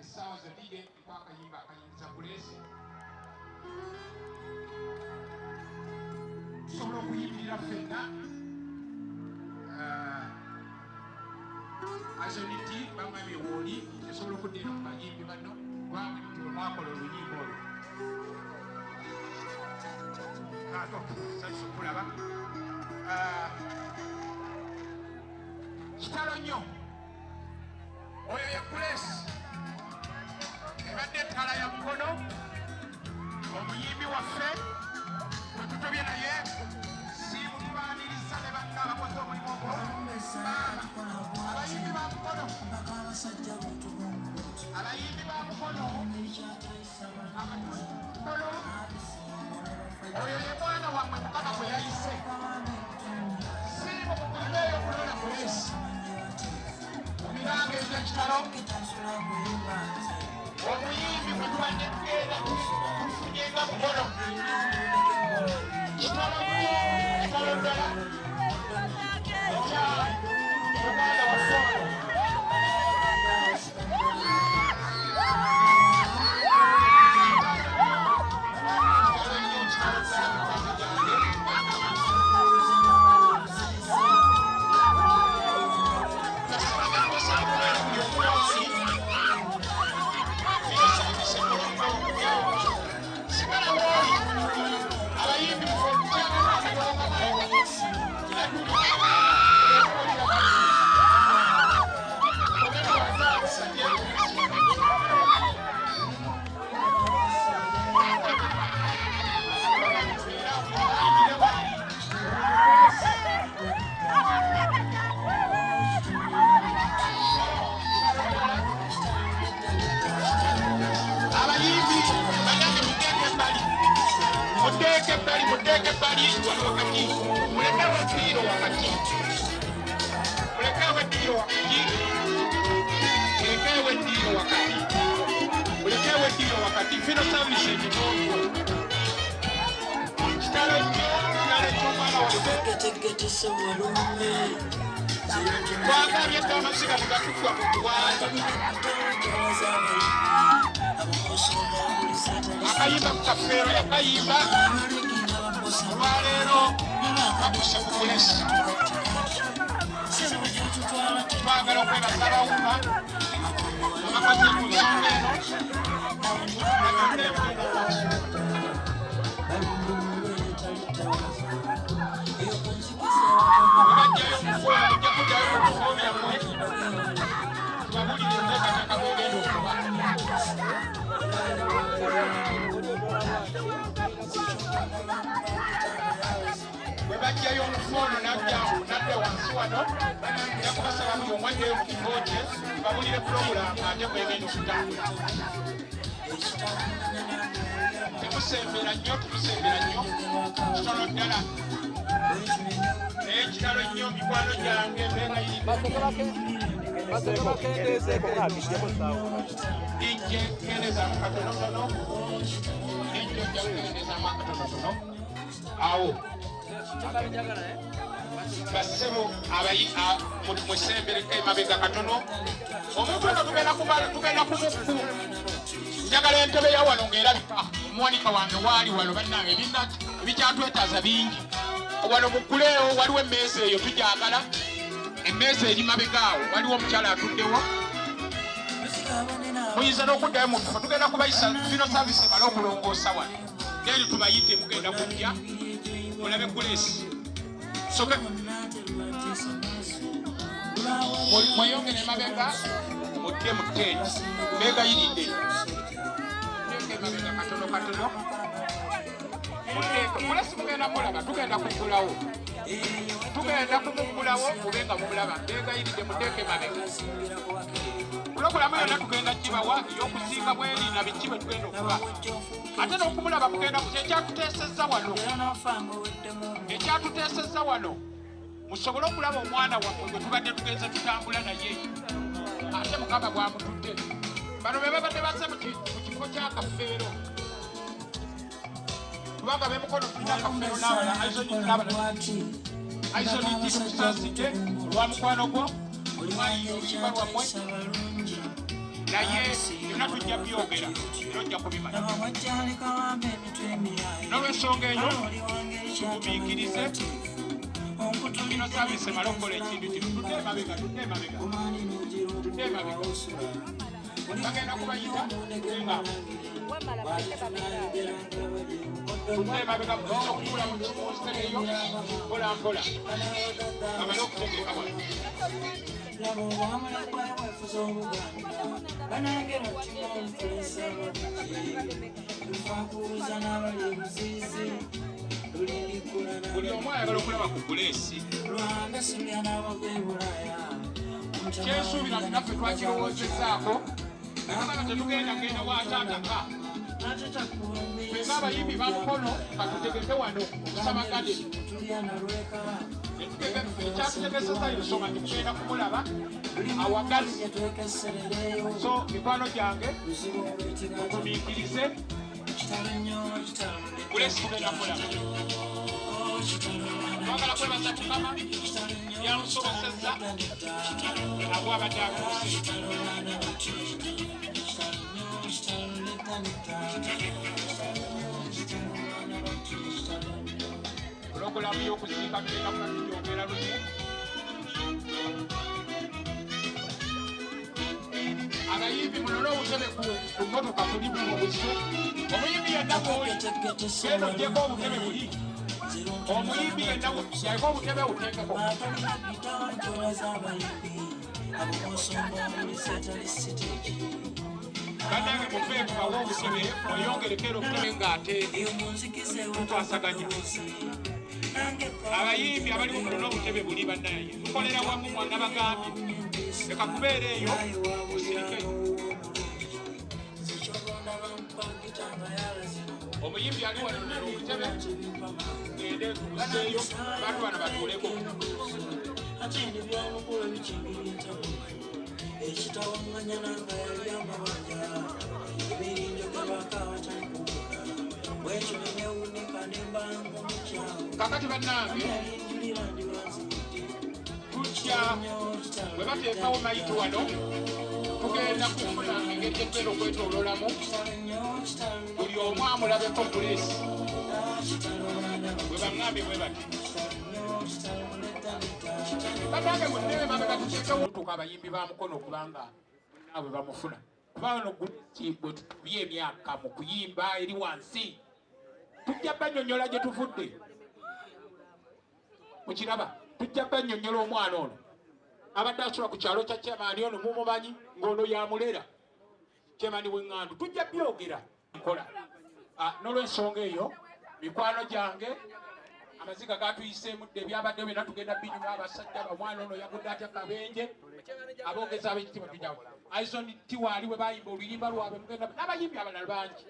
Essaawa zonna ye mpa akayimba akayingiza Grace. Tusobola okuyimirira ffenna. Azoniti bamwebye wooli osobola okudda eno mu bayimbi banno kubanga nti bwe mwakola oluyimba olwo. Sanyusa okulaba. Kitalo nnyo. Oyo ye Grace ebadde ettaala ya Mukono, omuyimbi waffe gwe tutobye naye siimu. Tubaaniriza ne banna abakoze omulimu ogwo. Abayimbi ba Mukono, abayimbi ba Mukono, Mukono, oyo ye mwana wammwe Mukama gwe yayise. Siimu mukulimeeyo okulola Grace mu miranga egy'ekitalo, omuyimbi gwe tubadde tugenda tufunye nga Mukono. Kitalo nnyo, kitalo ddala ekya muganda waffe ono. Kitalo nnyo, kitalo ddala, mikwano gyange. Abayimbi banange, muteeke ebbali, muteeke ebbali, muteeke ebbali wano wakati, mulekewo eddiiro wakati, mulekewo eddiiro wakati, mulekewo eddiiro wakati, mulekewo eddiiro wakati. Funeral service ekitundu. Kitalo nnyo, kitalo eky'omwana waffe. Twagabye dda amasiga mugatugwa mu ggwanga. Akayimba ku Kafeero yakayimba, olwaleero bakuse ku Grace. Twagala okwebaza abawuka abakoze ku nsonga eno. Nagenda maaso. Mubajjayo mufo, mujja kuddayo mu bifo byammwe tubabulire enteekateeka bwegenda okuba. Bwe bajjayo omufu ono nadda wansi wano, nja kubasaba buli omu addeyo mu kifo kye, tubabulire pulogulaamu ate bwegenda okutambula. Temusembera nnyo, temusembera nnyo, kitono ddala, naye kitalo nnyo, mikwano gyange. DJ, kendeezaamu katonotono. DJ, ojja kukendeezaamu akatonotono awo. Bassebo, musembereko emabega katono. Omuntu ono tugenda kumala, tugenda kumukku. Njagala entebe ya wano ng'erabika. Omuwanika wange waali wano. Bannange, ebina ebikyatwetaaza bingi wano. Mugguleewo, waliwo emmeeza eyo tujagala. Emmeeza eri mabega awo, waliwo omukyala atuddewo. Muyinza n'okuddayo mu bifo. Tugenda kubayisa funeral service emale okulongoosa wano, then tubayite. Mugenda kujja mulabe Grace. Soke mweyongere emabega, mudde mu tent. Mbeegayiridde, muteeke emabega katono katono, muteeke. Grace mugenda mulaba, tugenda kuggulawo, tugenda kumuggulawo mube nga mumulaba. Mbeegayiridde, muteeke emabega. Pulogulamu yonna tugenda gibawa ey'okuziika bweri na biki bwe tugenda okuba, ate n'okumulaba mugenda. Ekyatuteesezza wano, ekyatuteesezza wano, musobole okulaba omwana wammwe gwe tubadde tugenze tutambula naye, ate Mukama bw'amututte. Bano be babadde bazze mu kifo ky'Akafeero, kubanga b'emukono tulina Akafeero n'abala n'abala. Aizoniti, tukusaasidde olwa mukwano gwo olwayiye oluyimba lwammwe. Naye byonna tujja byogera era ojja kubimanya. N'olwensonga eyo tugumiikirize ino service emale okukola ekintu kino. Tudde emabega, tudde emabega, tudde emabega. Bagenda kubayita nga tudde emabega, muyinza okutuula mu ntebe eyo mpola mpola bamale okutegeka wano. Buli omu ayagala okulaba ku Grace. Kyensuubira nti naffe twakirowoozezaako nakabanga tetugenda genda wataataka ffe ng'abayimbi ba Mukono katutegeke wano okusaba garden. Ekyatutegeseza ensonga nti tugenda kumulaba awagazi. So mikwano gyange, tugumiikirize, Grace tugenda kulaba. Twagala kwebaza Mukama yamusobosezza abwabadde atuuse. Pulogulaamu y'okuziika tugenda kuba tugyogera lumu. Abayimbi munone obutebe ku mmotoka tuli bubuze. Omuyimbi yenna bwoli genda ogyeko obutebe buli. Omuyimbi yenna yaliko obutebe buteekeko. Bannange, muve tubawe obutebe, mweyongereko era obutebe ng'ate tukwasaganya. Abayimbi abaliwo munone obutebe buli. Bannaye, tukolera wamu. Mwana bagambye leka kubeera eyo osirike. Omuyimbi ali wano nera obutebe, gende tubuseeyo bantu bano batuuleko. Ate byamukula bikingira entabo ekitawanganya nanga yali amabanja ebirinjogerwako awatali kuwula bwekyo nenewunika nembanga mukyawo. Kakati bannange, yalinjulira ndibanzibidde. Tujja bwe bateekawo mayiti wano, tugenda kufuna engeri gyetugenda okwetoololamu buli omu amulabeko Grace. Bwe baŋŋambye bwe bati. Bannange, munnebe mabega tuteekewo tuka abayimbi ba Mukono okubanga naabwe bamufuna, kubanga no Grace bwe tukubye emyaka mu kuyimba eri wansi. Tujja bannyonnyola gye tuvudde, mukiraba. Tujja bannyonnyola omwana ono abadde asula ku kyalo kya chairman ono mumumanyi ng'ono yamulera, chairman w'eŋŋandu. Tujja byogera nkola. N'olwensonga eyo, mikwano gyange, amaziga gatuyiseemu dde. Ebyabadde byonna tugenda binyuma. Abasajja, omwana ono yagudde atya kabenje, aboogezi ab'ekitiibwa tujja Aizon Tiwaali bwe bayimba oluyimba lwabwe, mugenda n'abayimbi abalala bangi.